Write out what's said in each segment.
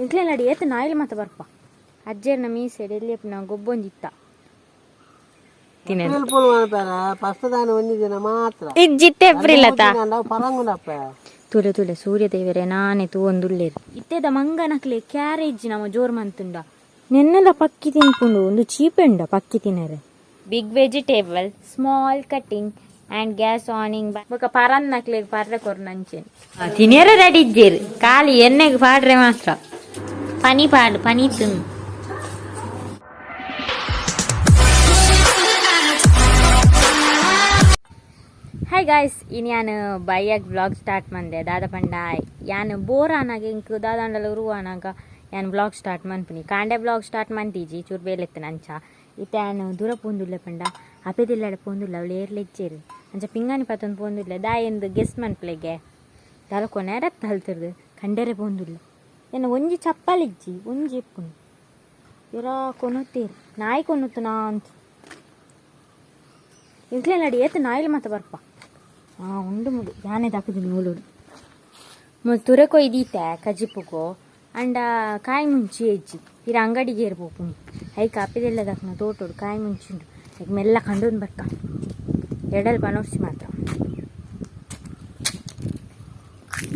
ಎಂಕ್ಲೆಲ್ಲಡಿ ಏತ್ ನಾಯಿಲ್ ಮಾತ ಬರ್ಪ ಅಜ್ಜೆರ್ನ ಮೀಸೆಡ್ ಎಲ್ಲಿಯಪ್ಪನ ಗೊಬ್ಬೊಂಜಿತ್ತ. ಏಪ್ರಿಲ್ ಫೂಲ್ ಮನ್ಪೆರ ಫಸ್ಟ್ ದಾನಿ ಒಂಜಿ ದಿನ ಮಾತ್ರ. ಇಜ್ಜಿತ್ತೆ ಏಪ್ರಿಲ್ ಅತ್ತ. ಪರಂಗುನಪ್ಪ. ತುಲೆ ತುಲೆ, ಸೂರ್ಯದೇವರೇ ನಾನೇ ತೂವೊಂದುಲ್ಲೇರು. ಇತ್ತೆದ ಮಂಗನಕ್ಲೆ ಕ್ಯಾರೇಜ್ ನಮ ಜೋರ್ ಮಂತುಂಡ. ನೆನ್ನೆಲ ಪಕ್ಕಿ ತಿನ್ಪುಂಡು. ಒಂದು ಚೀಪೆಂಡ ಪಕ್ಕಿ ತಿನ್ನರೆ. Big vegetable, small cutting and gas awning. ಬೊಕ ಪರನ್ನಕ್ಲೆಗ್ ಪರ್ರೆ ಕೊರ್ನಂಚೆ ತಿನಿಯರೆ ರೆಡಿ ಇಜ್ಜೇರು. ಖಾಲಿ ಎಣ್ಣೆಗೆ ಪಾಡ್ರೆ ಮಾತ್ರ. ಪನಿ ಪಾಡು, ಪನಿ ತಿನ್ನು. ಹಾಯ್ ಗಾಯ್ಸ್, ಇನ್ನು ಯಾನ್ ಬೈಯಾಗ ವ್ಲಾಗ್ ಸ್ಟಾರ್ಟ್ ಮಂದೆ. ದಾದ ಪಂಡ ಯಾನ್ ಬೋರ್ ಆನಾಗ, ಇಂಕ್ ದಾದಾಂಡಲ ಉರುವಾನಾಗ ಯಾನ್ ವ್ಲಾಗ್ ಸ್ಟಾರ್ಟ್ ಮನ್ಪುನಿ. ಕಾಂಡೆ ವ್ಲಾಗ್ ಸ್ಟಾರ್ಟ್ ಮಂತೀಜಿ, ಚೂರು ಬೇಲೆತ್ತನ ಅಂಚ. ಇತ್ತೆ ಯಾನ್ ದೂರ ಪೋಂದುಲ್ಲೆ ಪಂಡ ಅಪೆದಿಲ್ಲಡೆ ಪೋಂದುಲ್ಲ. ಅವಳು ಏರ್ಲೆಜ್ಜೇರು ಅಂಚ ಪಿಂಗಾಣಿ ಪತ್ತೊಂದು ಪೋಂದುಲ್ಲೆ. ದಾಯೆಂದು ಗೆಸ್ ಮನ್ಪುಲೆಗೆ. ದಾಲ ಕೊನೆರ ತಲ್ತಿರ್ದು ಕಂಡರೆ ಪೋಂದುಲ್ಲ. ಎನ್ನ ಒಂಜಿ ಚಪ್ಪಲಿಜ್ಜಿ, ಒಂಜಿ ಎಪ್ಪುನು. ಇರ ಕೊನೊತ್ತೇರು, ನಾಯಿ ಕೊನೊತ್ತು ನಾ ಅಂತ. ಎಂಕ್ಲೆಲ್ಲಡಿ ಏತ್ ನಾಯಿಲ್ ಮಾತ ಬರ್ಪ. ಆ ಉಂಡು ಮುಡು ಯಾನೆ ದಾಕುದಿನಿ ಮೂಲುಡು. ಮುಲ್ ತುರೆ ಕೊಯ್ದೀತೆ ಕಜಿಪುಗು. ಅಂಡ ಕಾಯಿ ಮುಂಚಿ ಹೆಜ್ಜಿ ಇರ ಅಂಗಡಿಗೆ ಏರ್ಬೋಪುನಿ. ಐಕ್ ಅಪ್ಪಿದೆಲ್ಲ ದಕ್ನ ತೋಟೋಡು ಕಾಯಿ ಮುಂಚಿ ಉಂಡು. ಐಕ್ ಮೆಲ್ಲ ಕಂಡೊಂದು ಬರ್ಕ. ಎಡಲ್ ಪನೋರ್ಚಿ ಮಾತ್ರ.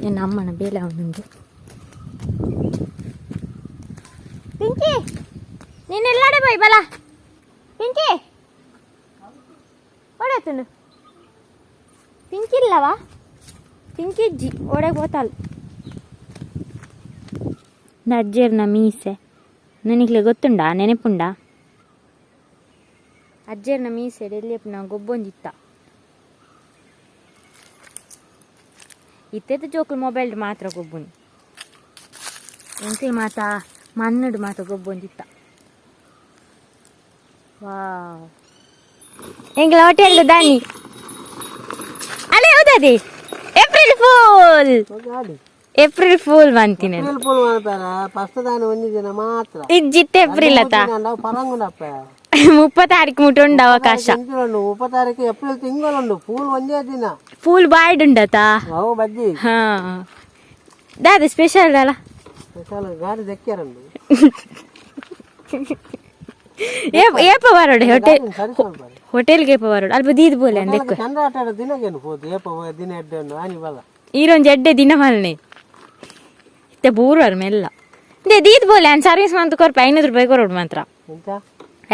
ಎನ್ನ ಅಮ್ಮನ ಬೇಲೆ ಅವನುಂಡು. ಪಿಂಕಿ, ನೀನೆಲ್ಲಾಡೆ ಬಾಯ್ ಬಲ. ಪಿಂಕಿ ಓಡಾತುಂಡು. ಪಿಂಕಿ ಇಲ್ಲವಾ? ಪಿಂಕಿ ಇಜ್ಜಿ, ಓಡೆ ಗೋತಾಲ್. ಅಜ್ಜೆರ್ನ ಮೀಸೆ ನನಗ್ಲೆ ಗೊತ್ತುಂಡಾ? ನೆನಪುಂಡಾ? ಅಜ್ಜೆರ್ನ ಮೀಸೆ ಎಲ್ಲಿಯಪ್ಪನ ಗೊಬ್ಬೊಂಜಿತ್ತ. ಇತ್ತೆತ್ತ ಜೋಕುಲು ಮೊಬೈಲ್ ಮಾತ್ರ ಗೊಬ್ಬುನಿ. ಎಂಕ್ಲು ಮಾತ ಮಣ್ಣುಡು ಮಾತ ಗೊಬ್ಬೊಂಜಿತ್ತ. ವಾವ್, ಎಂಕ್ಲ ಹೋಟೆಲ್ ದಾನಿ ಅಲ್ಲೇ ಹೌದದಿ. April fool. ಗಾಡಿ. ಏಪ್ರಿಲ್ ಫೂಲ್ ಮಂತಿನ. ಏಪ್ರಿಲ್ ಫೂಲ್ ಮನ್ಪೆರ ಫಸ್ಟ್ ದಾನಿ ಒಂಜಿ ದಿನ ಮಾತ್ರ. ಇಜ್ಜಿತ್ತೆ ಏಪ್ರಿಲ್ ಅತ್ತ. ಪರಂಗುನಪ್ಪ. 30 ತಾರೀಕು ಮುಟ ಉಂಡು ಅವಕಾಶ. ಉಂಡು. 30 ತಾರೀಕು ಏಪ್ರಿಲ್ ತಿಂಗಳುಂಡು, ಫೂಲ್ ಒಂಜೇ ದಿನ. ಫೂಲ್ ಬಾಯ್ಡ್ ಉಂಡತ. ಅವು ಬಜ್ಜಿ. ಹಾ, ದಾದ ಸ್ಪೆಷಲ್ ಅಲ್ಲ? ಸ್ಪೆಷಲ್ ಗಾಡಿ ದೆಕ್ಕ್ಯಾರಂಡು. ಏಪ ಬರೋಡೆ ಹೋಟೆಲ್? ಸರಿ, ಸ್ವಲ್ಪ. ಹೋಟೆಲ್ಗೆ ಏಪ ಬರೋಡು? ಅಲ್ಪ ದೀದ್ ಬೋಲೆ ಅಂದೆಕ್ಕು. ಚಂದ್ರ ಆಟ ಆಡೋ ದಿನಗೇನು ಹೋದು ಏಪ ದಿನ ಎಡ್ಡೆ ಉಂಡು ಆನಿ ಬಲ್ಲ. ಈರೊಂಜಿ ಎಡ್ಡೆ ದಿನ ಮಲ್ನೆ. ಇತ್ತೆ ಬೂರುವರ್ ಮೆಲ್ಲ. They ದೀದ್ ಬೋಲೆ ಅನ್ ಸರ್ವಿಸ್ ಮಂತ್ ಕೊರ್ಪ. 500 ರೂಪಾಯಿ ಕೊರೋಡು ಮಾತ್ರ. ಎಂತ?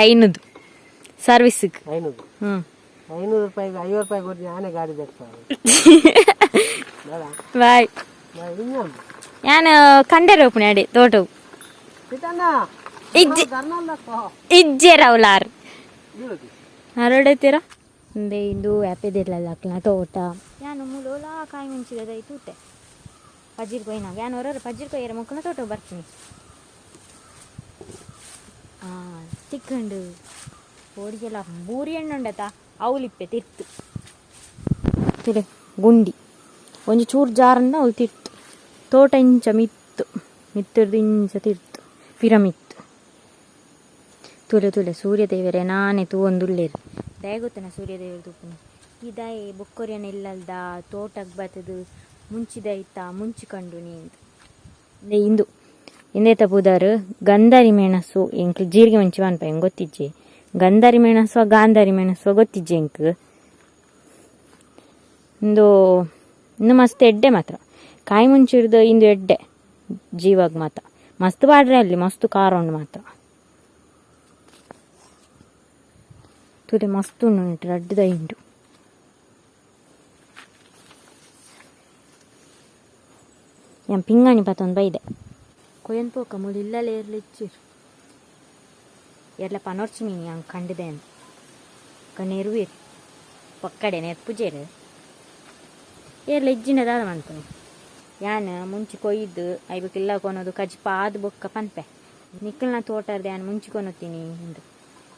500 ಸರ್ವಿಸ್ಗೆ. 500? ಹ್ಮ್. 500 ರೂಪಾಯಿಗೆ 50 ರೂಪಾಯಿ ಕೊಟ್ಟು ನಾನೇ ಗಾಡಿ ದೆಕ್ತಾರೆ ಬೇಡ. ಬಾಯ್. ಇನ್ನೊಂದು. ಯಾನ್ ಕಂಡೆರೆ ಉಪ್ಪುನೆ ಅಡೆ ತೋಟವು. ಚಿತ್ತಣ್ಣ. ಇಜ್ಜಿ. ಕರ್ನಾಟಕ. ಇಜ್ಜೆ ರೌಲಾರ್. ಬೀಳುದು. ಅರಡೈತೀರ ಇಂದೆ. ಇಂದು ಆ್ಯಪೆದಿಲ್ಲಲ್ಲ ಅಕ್ಲ ತೋಟ. ಯಾನು ಮೂಲೋಲ ಕಾಯಿ ಮುಂಚಿದ ತೂತೆ ಪಜ್ಜಿರ್ ಕೊಯ್ನಾಗ. ಯಾನು ಹೊರರು ಪಜ್ಜಿರ್ ಕೊಯ್ಯರ ಮಕ್ಕಳ ತೋಟ ಬರ್ತೀನಿ. ಆ ತಿಕ್ಕಂಡು ಓಡಿಗೆಲ್ಲ ಬೂರಿ ಎಣ್ಣುಂಡತ. ಅವಲಿಪ್ಪೆ ತಿರ್ತು. ತುಲೆ ಗುಂಡಿ ಒಂಜಿ ಚೂರು ಜಾರಂದ ಅವ್ಲು ತಿರ್ತು. ತೋಟ ಇಂಚ ಮಿತ್ತು ಮಿತ್ತಿರ್ದು ಇಂಚ ತಿರ್ತು ಪಿರಮಿತ್ತು. ತುಲೆ ತುಲೆ, ಸೂರ್ಯದೇವರೇ ನಾನೇ ತೂವೊಂದುಲ್ಲೇರು. ದಯಗೊತ್ತನ ಸೂರ್ಯದೇವರು ತೂಪುನಿ. ಈ ದಾಯೆ ಬೊಕ್ಕೊರಿಯನ ಇಲ್ಲಲ್ದ ತೋಟಗ್ ಬತ್ತದು ಮುಂಚಿದೈತ ಮುಂಚಿ ಕಂಡು ನೀಂದು. ಇಂದು ಇಂದೇತ ಪುದರ್ ಗಂಧಾರಿ ಮೆಣಸು. ಎಂಕ್ ಜೀರಿಗೆ ಮುಂಚಿ ಪನ್ಪ. ಎಂಕ್ ಗೊತ್ತಿಜ್ಜಿ ಗಂಧಾರಿ ಮೆಣಸು, ಗಾಂಧಾರಿ ಮೆಣಸು ಗೊತ್ತಿಜ್ಜಿ ಎಂಕ್. ಇಂದು ಇಂದು ಮಸ್ತ್ ಎಡ್ಡೆ ಮಾತ್ರ. ಕಾಯಿ ಮುಂಚಿಡ್ದು ಇಂದು ಎಡ್ಡೆ ಜೀವಾಗ ಮಾತ. ಮಸ್ತ್ ಪಾಡ್ರೆ ಅಲ್ಲಿ ಮಸ್ತ್ ಖಾರ ಉಂಡು ಮಾತ್ರ. ತೂಲೆ, ಮಸ್ತ್ ಉಂಡು ರಡ್ಡ್ ದೈ ಉಂಡು. ಯಾನ್ ಪಿಂಗಾಣಿ ಪತ್ತೊಂದು ಬೈದೆ. ಕೊಯ್ಯನ್ ಪೋಕ. ಮೂಲು ಇಲ್ಲಲೆ ಏರ್ಲ ಇಚ್ಚಿರ್. ಏರ್ಲ ಪನೊರ್ಚಿ ಮೀನಿ ಅಂಗ್ ಕಂಡುದೇನು ಕಣ್ಣೆರುವೇರು ಪಕ್ಕಡೆ ನೆರ್ಪುಜೇರು. ಏರ್ಲ ಇಜ್ಜಿನ ದಾದ ಮನ್ಪುನಿ? ಯಾನ್ ಮುಂಚಿ ಕೊಯ್ದು ಐಬಕ್ಕೆಲ್ಲ ಕೊನೊದು ಕಜಿಪ ಆದ್ ಬೊಕ್ಕ ಪನ್ಪೆ. ನಿಕ್ಕಲ್ನ ತೋಟರ್ದ ಯಾನ್ ಮುಂಚಿ ಕೊನೊತ್ತೀನಿ ಇಂದು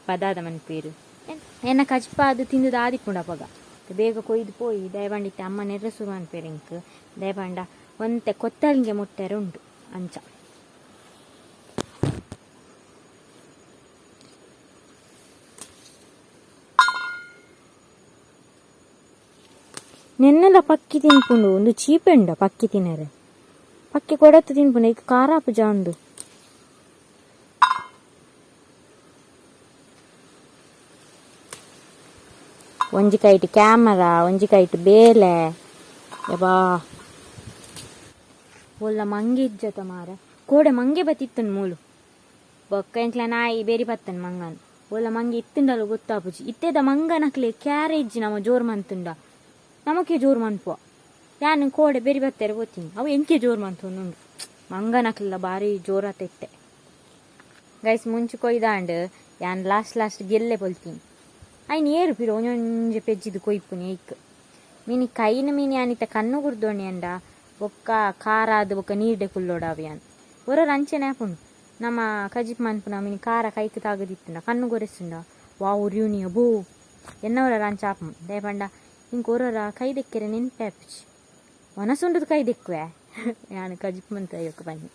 ಪದಾದ ಮನ್ಪೇರು. ಎನ್ನ ಕಜಿಪ ಅದು ತಿಂದು ಆದಿಪ್ಪುಂಡು. ಅಪಗ ಬೇಗ ಕೊಯ್ದು ಪೋಯಿ. ದಯಪಂಡಿತ್ತೆ ಅಮ್ಮ ನೆರ್ರೆ ಶುರು ಅನ್ಪೇರು ಇಂಕ್. ದಯಪಂಡ ಒಂತೆ ಕೊತ್ತಲಿಂಗೆ ಮುಟ್ಟೆರೆ ಉಂಡು ಅಂಚ. ನೆನ್ನೆಲ ಪಕ್ಕಿ ತಿನ್ಪುಂಡು. ಒಂದು ಚೀಪೆಂಡ ಪಕ್ಕಿ ತಿನ್ನರೆ. ಪಕ್ಕೆ ಕೊಡತ್ತು ತಿನ್ಪುನ ಈಗ ಖಾರ ಆಪುಜ ಅಂದು. ಒಂಜಿ ಕೈಟ್ ಕ್ಯಾಮರಾ, ಒಂಜಿ ಕೈಟ್ ಬೇಲೆ. ಯಬಾ, ಒಲ್ಲ ಮಂಗೆ ಇಜ್ಜತ ಮಾರ. ಕೋಡೆ ಮಂಗೆ ಬತ್ತಿತ್ತನ್ ಮೂಲು. ಬೊಕ್ಕ ಎಂಕ್ಲ ನಾಯಿ ಬೇರಿ ಪತ್ತನ್ ಮಂಗನ್. ಒಲ್ಲ ಮಂಗೆ ಇತ್ತುಂಡಲು ಗೊತ್ತಾಪುಜಿ. ಇತ್ತೆದ ಮಂಗನಕ್ಲೆ ಕ್ಯಾರೇಜ್ ನಮ ಜೋರ್ ಮಂತುಂಡ ನಮಕೆ ಜೋರ್ ಮನ್ಪುವ. ಯಾನ್ ಕೋಡೆ ಬೇರಿ ಬತ್ತೆರೆ ಪೋತೀನಿ, ಅವು ಎಂಕೆ ಜೋರ್ ಮಂತೊಂದುಂಡು. ಮಂಗನಕ್ಲೆಲ್ಲ ಬಾರಿ ಜೋರಾತ ಇತ್ತೆ. ಗೈಸ್, ಮುಂಚೆ ಕೊಯ್ದಾಂಡ್ ಯಾನ್ ಲಾಸ್ಟ್ ಲಾಸ್ಟ್ ಗೆಲ್ಲೆ ಪೊಲ್ತೀನಿ. ಐನ್ ಏರು ಪಿರ ಒಂಜೊಂಜೆ ಪೆಜ್ಜಿದು ಕೊಯ್ಪುನಿ. ಐಕ್ ಮೀನಿ ಕೈನ ಮೀನಿ ಆನಿತ ಕಣ್ಣು ಗುರ್ದೋಣಿ ಅಂಡ ಬೊಕ್ಕ ಖಾರ ಆದ್ ಬೊಕ್ಕ ನೀರ್ಡೆ ಕುಲ್ಲೋಡಾವ್. ಯಾನ್ ಒರೊರ ಅಂಚೆನೆ ಆಪುಂಡು. ನಮ್ಮ ಕಜಿಪ್ ಮನ್ಪುನ ಮೀನಿ ಖಾರ ಕೈಕ್ ತಾಗದಿತ್ತುಂಡ ಕಣ್ಣು ಗೊರೆಸುಂಡ ವಾ ಉರಿಯುನಿ ಅಬೋ ಎನ್ನ. ಒರೊರ ಅಂಚ ಆಪುಂಡು. ದಾಯೆ ಪಂಡ ಇಂಕ್ ಒರೊರ ಕೈ ದೆಕ್ಕೆರೆ ನೆನ್ಪೆ ಆಪುಜಿ. ವನಸುಂಡುದು ಕೈ ದೆಕ್ಕುವೆ ಯಾನ್ ಕಜಿಪ್ ಮಂತ ಅಯ್ಯೊಕ್ಕ ಬನ್ನಿ.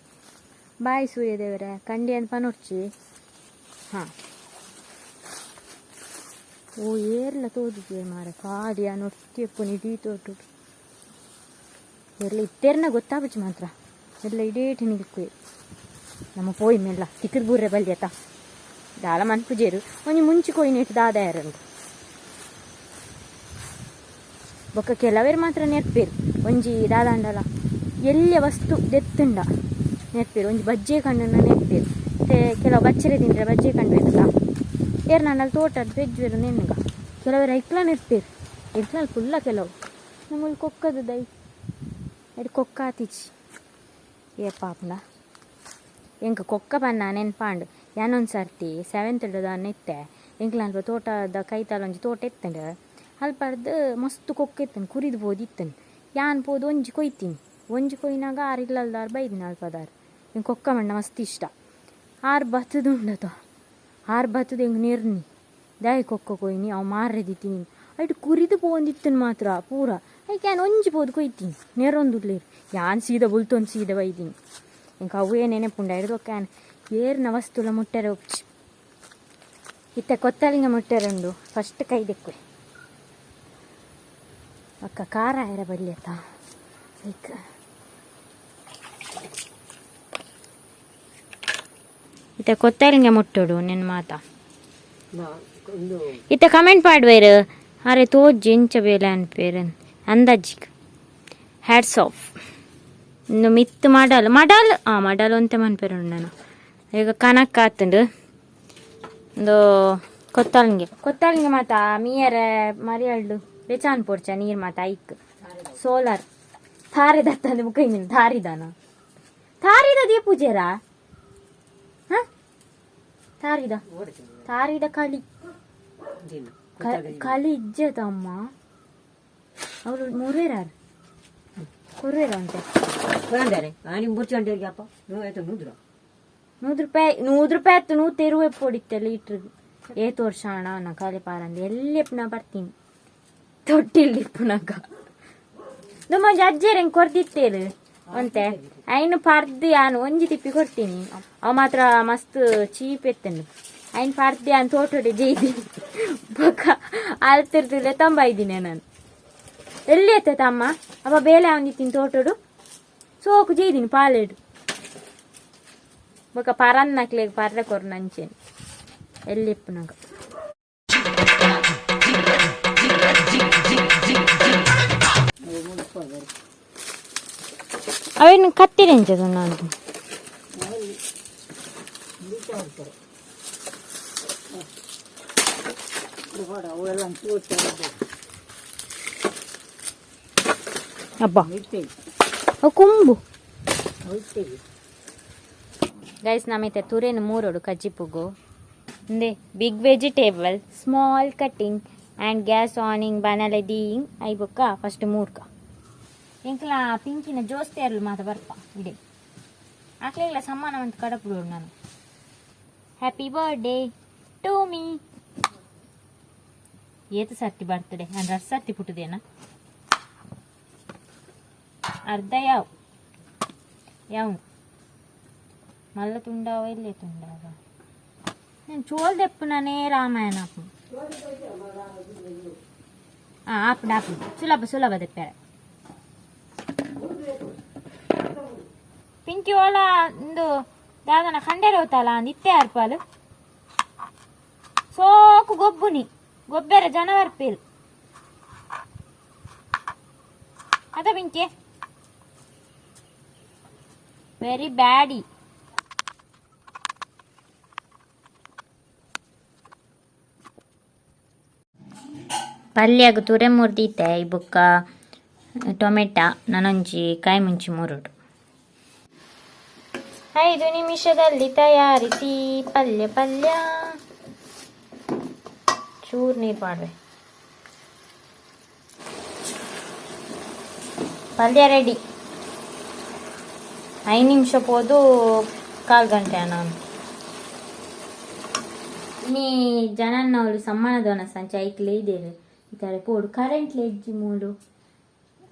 ಬಾಯ್ ಸೂರ್ಯದೇವರೇ, ಕಂಡಿ ಪನೊರ್ಚಿ. ಹಾಂ, ಓ ಏರ್ಲ ತೋಜುಜೆ ಮಾರೆ. ಖಾಲಿ ಯಾನ್ ಒರ್ತಿ ಉಪ್ಪುನಿ ಇಡೀ ತೋಟುಡು. ಎರ್ಲ ಇತ್ತೇರ್ನ ಗೊತ್ತಾಪುಜಿ ಮಾತ್ರ. ಎಲ್ಲ ಇಡೀ ನಿಲ್ಕುವೆ. ನಮ್ಮ ಪೋಯಿ ಮೆಲ್ಲ ತಿಕ್ಕರ್ ಬೂರ್ರೆ ಬಲ್ಯತ ದಾಲ ಮನ್ಪುಜೇರು. ಒಂಜಿ ಮುಂಚಿ ಕೊಯ್ನೆಟ್ ದಾದ ಯಾರಂದು. ಬೊಕ್ಕ ಕೆಲವೇರು ಮಾತ್ರ ನೆರ್ಪೇರು. ಒಂಜಿ ದಾದಾಂಡಲ ಎಲ್ಯ ವಸ್ತು ದೆತ್ತುಂಡ ನೆರ್ಪೇರು. ಒಂಜಿ ಬಜ್ಜೆ ಕಣ್ಣನ್ನ ನೆರ್ಪೇರು. ಕೆಲವು ಬಚ್ಚರೆ ತಿಂದ್ರೆ ಬಜ್ಜೆ ಕಂಡು ಬೇಕಲ್ಲ. ಏರ್ ನಾನಲ್ಲಿ ತೋಟದ ಪೆಜ್ಜುವೆರು ನೆನ್ನುಗ. ಕೆಲವರು ಐಕ್ಲ ನೆರ್ಪೇರು. ಎಂಕ್ಲ ಫುಲ್ಲ ಕೆಲವು. ನಮ್ಮಲ್ಲಿ ಕೊಕ್ಕದ ದೈ ಎಡ್ ಕೊಕ್ಕ ಆತಿಚಿ. ಏ ಪಾಪುಂಡ, ಎಂಕ್ ಕೊಕ್ಕ ಪನ್ನ ನೆನ್ಪಾಂಡ್. ಯಾನೊಂದು ಸರ್ತಿ ಸೆವೆಂತ್ ದಾನ್ನ ಇತ್ತೆ. ಎಂಕ್ಲ ಅಲ್ಪ ತೋಟದ ಕೈತಲ್ ಒಂಜಿ ತೋಟ ಇತ್ತಂಡ್. ಅಲ್ಪರ್ದ್ ಮಸ್ತ್ ಕೊಕ್ಕ ಇತ್ತಂಡ್, ಕುರಿದು ಪೋದು ಇತ್ತಂಡ್. ಯಾನ್ ಪೋದು ಒಂಜಿ ಕೊಯ್ತೀನಿ. ಒಂಜಿ ಕೊಯ್ನಾಗ ಆರ್ ಇಲ್ಲಲ್ದಾರ್ ಬೈದಿನ ಅಲ್ಪದಾರ್. ಎಂಕ್ ಕೊಕ್ಕ ಮಣ್ಣ ಮಸ್ತ್ ಇಷ್ಟ. ಆರ್ ಬತ್ತದುಂಡತ, ಆರ್ ಬತ್ತದ ಎಂಕ್ ನೆರ್ನಿ, ದಾಯೆ ಕೊಕ್ಕ ಕೊಯ್ನಿ, ಅವು ಮಾರ್ರೆ ದಿತ್ತೀನಿ. ಐಟ್ ಕುರಿದು ಪೋವೊಂದಿತ್ತನ್ ಮಾತ್ರ ಪೂರ. ಐಕ್ ಯಾನ್ ಒಂಜಿ ಪೋದು ಕೊಯ್ತೀನಿ, ನೆರೊಂದುಲ್ಲೇರ್. ಯಾನ್ ಸೀದಾ ಬುಲ್ತೊಂದು ಸೀದಾ ಬೈದೀನಿ. ಎಂಕ್ ಅವೇ ನೆನಪುಂಡು. ಐಡ್ದ್ ಬೊಕ್ಕ ಯಾನ್ ಏರ್ನ ವಸ್ತುಲ ಮುಟ್ಟೆರೆ ಒಪ್ಚಿ. ಇತ್ತೆ ಕೊತ್ತಲಿಂಗ ಮುಟ್ಟೆರೆ ಉಂಡು. ಫಸ್ಟ್ ಕೈ ದೆಕ್ಕುವೆ. ಅಕ್ಕ ಖಾರ ಆಯರ ಬಲ್ಯತ ಐಕ್. ಇತ್ತೆ ಕೊತ್ತಲಿಂಗ ಮುಟ್ಟೋಡು ನೆನ್ ಮಾತ. ಇತ್ತೆ ಕಮೆಂಟ್ ಪಾಡ್ವೇರು ಅರೆ ತೋಜ್ ಎಂಚ ಬೇಲೆ ಅನ್ಪೇರು ಅಂದಾಜಿಗ್. Hats off. ಇನ್ನು ಮಿತ್ತು ಮಡಲ್ ಮಡಲ್ ಆ ಮಡಲ್ ಒಂತೆ ಮನ್ಪೇರು ನಾನು. ಈಗ ಕನಕ್ ಆತುಂಡು. ಒಂದು ಕೊತ್ತಲ್ಗೆ ಕೊತ್ತಲ್ಗೆ ಮಾತ ಮೀಯರೆ ಮರಿಯಳ್ಳು ಬೆಚಾನ್ ಪೋಡ್ಚ ನೀರ್ ಮಾತ. ಐಕ್ ಸೋಲಾರ್ ಥಾರಿ ದತ್ತಂದು ಬುಕ್ಕ ಇಂಜಿನ ಥಾರಿದಾನ ಥಾರಿದ ದೀಪೂಜೆರಾ. ಹ, ಥಾರಿದ ಥಾರಿದ ಕಲಿ ಕಲಿ ಇಜ್ಜದ ಅಮ್ಮ. ಅವರು ಮೂರೇರಾರು ಕೊರ್ವೇರ ಅಂತೆ. 100 ರೂಪಾಯಿ, 100 ರೂಪಾಯಿ ಆಯ್ತು. 120 ಪೊಡಿತ್ತೆ ಲೀಟ್ರ್. ಏತ್ ವರ್ಷ ಅಣ್ಣ ನಾ ಕಾಲಿ ಪಾರಂದು ಎಲ್ಲಿ ನಾ ಬರ್ತೀನಿ ತೊಟ್ಟಿಲ್ ಇಪ್ಪುನಗ. ನಮ್ಮ ಅಜ್ಜೆರ್ ಹೆಂಗ್ ಕೊರ್ದಿತ್ತೇರು ಒಂತೆ ಐನು ಪರ್ದು ಯಾನ್ ಒಂಜಿ ತಿಪ್ಪಿ ಕೊಡ್ತೀನಿ. ಅವು ಮಾತ್ರ ಮಸ್ತ್ ಚೀಪ್ ಎತ್ತನು. ಐನ್ ಪರ್ದು ಯಾನ್ ತೋಟೋಡೆ ಜೈದೀನಿ. ಬೊಕ ಅಲ್ತಿರ್ದಿಲ್ಲ ತಂಬ ಇದ್ದೀನಿ ನಾನು. ಎಲ್ಲಿ ಎತ್ತ ತಮ್ಮ ಅಪ್ಪ ಬೇಲೆ ಅವನಿತ್ತೀನಿ ತೋಟೋಡು ಸೋಕು ಜೈದೀನಿ ಪಾಲೆಡು. ಬೊಕ ಪರನ್ನಕ್ಲೆಗ್ ಪರ್ರೆ ಕೊರ್ನ ಅಂಚೆನೆ ಎಲ್ಲಿ ಇಪ್ಪುನಗ. ಅವೇನು ಕತ್ತಿರೆಂಚದ ನಾನು. ಅಬ್ಬಾ, ಅವು ಕೊಂಬು. ಗೈಸ್, ನಮಿತೆ ತುರೇನು ಮೂರೋಡು ಕಜ್ಜಿಪುಗು. ಇಂದೆ big vegetable small cutting and gas ಆನಿಂಗ್ ಬಾಣಲೆ ದೀಯಿಂಗ್. I ಬೊಕ್ಕ ಫಸ್ಟ್ ಮೂರ್ಕ. ಎಂಕ್ಲ ಪಿಂಕಿನ ಜೋಸ್ತಿಯರ್ಲು ಮಾತ ಬರ್ಪ ಇಡೆ. ಆಕ್ಲೆಗ್ಲ ಸಮ್ಮಾನ ಅಂತ ಕಡಪುಡು ನಾನು. ಹ್ಯಾಪಿ ಬರ್ಡೇ ಟು ಮೀ. ಏತು ಸರ್ತಿ ಬರ್ತಡೆ ನಾನು ರಸ್ ಸರ್ತಿ ಪುಟ್ಟುದೇನ ಅರ್ಧ ಯಾವ ಯಾವ ಮಲ್ಲ ತುಂಡಾವ ಇಲ್ಲೇ ತುಂಡಾವ. ನಾನು ಚೋಲ್ ದೆಪ್ಪುನನೇ ರಾಮಾಯಣ. ಹಾಂ, ಆಪುಂಡು ಆಪುಂಡು. ಸುಲಭ ಸುಲಭ ದೆಪ್ಪಾರೆ. Pinki ಓಲ ಇಂದು ದಾದನ ಖಂಡೇರ ಹೋತಲ್ಲ ಅಂದ್ ಇತ್ತೆ ಅರ್ಪಾಲು ಸೋಕು ಗೊಬ್ಬುನಿ ಗೊಬ್ಬೆರ ಜನವರ್ಪೇರು ಅದ ಪಿಂಕಿ ವೆರಿ ಬ್ಯಾಡಿ. ಪಲ್ಯಗ್ ತುರೆ ಮುರ್ದಿತ್ತೆ ಈ ಬುಕ್ಕ ಟೊಮೆಟೊ ನನೊಂಜಿ ಕಾಯಿ ಮುಂಚಿ ಮುರುಡು. 5 ನಿಮಿಷದಲ್ಲಿ ತಯಾರಿಸಿ ಪಲ್ಯ. ಪಲ್ಯ ಚೂರು ನೀರು ಮಾಡುವೆ. ಪಲ್ಯ ರೆಡಿ. 5 ನಿಮಿಷ ಪೋದು ಕಾಲು ಗಂಟೆ ನಾನು ನೀ ಜನನ್ನವಳು ಸಮ್ಮನದವನ ಸಂಚ ಐಕ್ಲೆ ಇದ್ದೇವೆ ಈ ತರ ಪೋಡು. ಕರೆಂಟ್ ಲೆಜ್ಜಿ ಮೂಲು.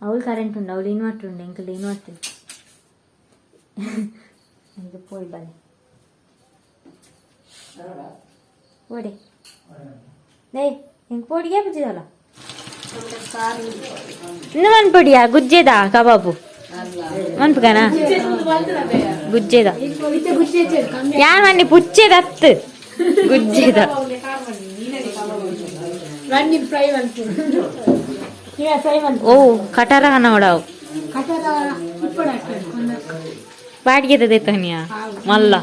ಅವಳು ಕರೆಂಟ್ ಉಂಡು, ಅವಳು ಇನ್ವರ್ಟರ್ ಉಂಡು, ಎಂಕಲ್ ಇನ್ವರ್ಟರ್. ಇದು ಪೋಯ್ ಬನ್ನಿ ಓಡೆ ಲೇ ಎಂಕ್ ಪೋಡಿಗೆ ಬುಜ್ಜಿದಲ್ಲ ಇನ್ನು ಮನ್ಪೊಡಿಯಾ ಗುಜ್ಜೆದ ಕಬಾಬು ಮನ್ಪುಗನ ಗುಜ್ಜೆದ ಯಾನ್ ಮನ್ನಿ ಪುಚ್ಚೆದತ್ತು ಗುಜ್ಜೆದ. ಓ ಕಟಾರ ಕನ್ನಡವು ಬಾಡಿಗೆ ದೇತನಿಯ ಮಲ್ಲ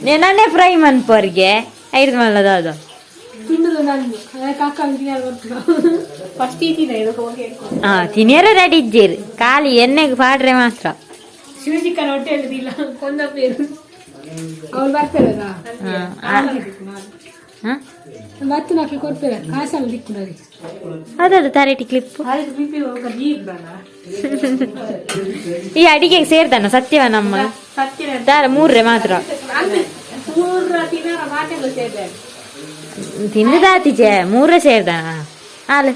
నేననే ಫ್ರೈ ಮನ್ಪರ್ಗೆ ಐದು ಮಲ್ಲದ ಅದು. ಹಾ ತಿನಿಯರ ರೆಡಿ ಇದ್ದೀರಿ, ಖಾಲಿ ಎಣ್ಣೆಗೆ ಪಾಡ್ರೆ ಮಾತ್ರ. ಅದದು ತರೇಟಿ ಕ್ಲಿಪ್ ಈ ಅಡಿಗೆಗೆ ಸೇರ್ದಾನ ಸತ್ಯವ ನಮ್ಮ ದಾರ ಮೂರ್ರೆ ಮಾತ್ರ ತಿನ್ನುದಾತಿಜೆ ಮೂರ್ರೆ ಸೇರ್ದಾನ ಆಲ್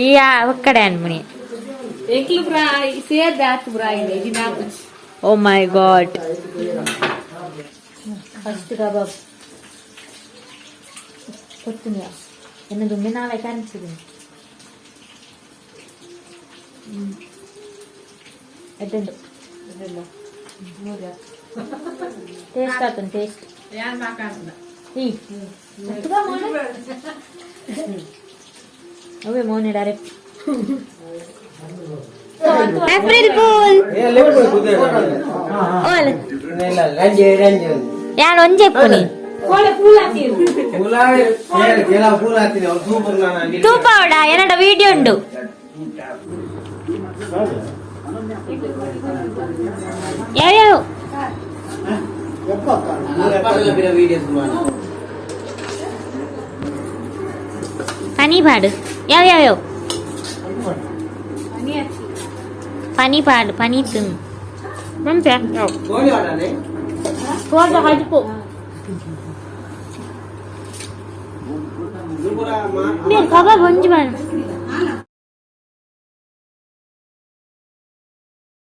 ಈ ಒಕ್ಕಡೆ ಅನ್ಮುನಿ. ಓ ಮೈ god. First kebab ಕೊತ್ತುನಿಯ ಎನ್ನ ದುಮ್ಮೆ ನಾಳೆ ಕಾಣಿಸಿದೆ ಎಡ್ಡುಂಡು ಟೇಸ್ಟ್ ಆತುಂಡು ಟೇಸ್ಟ್. ಈ ಅವೇ ಮೋನೆ direct April pool. ಓಲ್ ಯಾನ್ ಒಂಜೆ ಪುನಿ ತೂಪಾವಡ ಏನಡ ವಿಡಿಯೋ ಉಂಡು. ಯಾವ ಪನಿ ಪಾಡು ಯಾವ ಯಾವ ಯಾವ ಪನಿ ಪಾಡು ಪನಿ ತಿನ್ನು ಬಂತೆ ಹೋದ ಹಜಪು ಬೇರೆ ಕಬಾಬ್ ಒಂಜಿ ಬಾಣ.